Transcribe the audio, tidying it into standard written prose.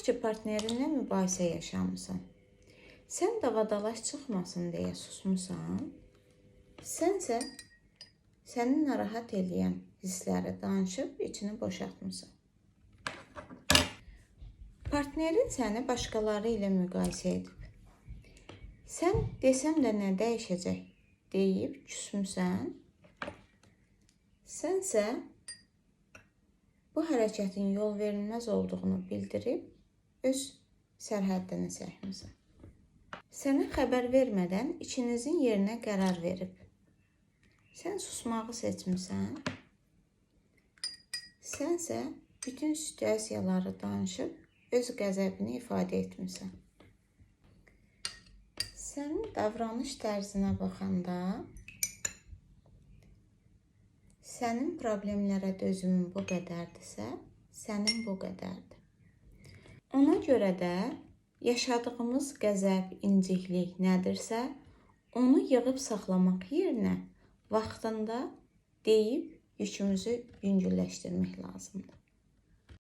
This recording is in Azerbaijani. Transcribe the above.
Tutaq ki, partnerinlə mübahisə yaşamısan. Sən davadalaş çıxmasın deyə susmusan. Sənsə səni narahat eləyən hissləri danışıb içini boşaltmısan. Partnerin səni başqaları ilə müqayisə edib. Sən desəm də nə dəyişəcək deyib küsmüsən. Sənsə bu hərəkətin yol verilməz olduğunu bildirib öz sərhəddini çəkmisən. Sənə xəbər vermədən içinizin yerinə qərar verib. Sən susmağı seçmisən. Sənsə bütün situasiyaları danışıb öz qəzəbini ifadə etmisən. Sənin davranış tərzinə baxanda sənin problemlərə dözümün bu qədərdirsə, sənin bu qədərdir. Ona görə də yaşadığımız qəzəb, inciklik nədirsə, onu yığıb saxlamaq yerinə vaxtında deyib yükümüzü yüngülləşdirmək lazımdır.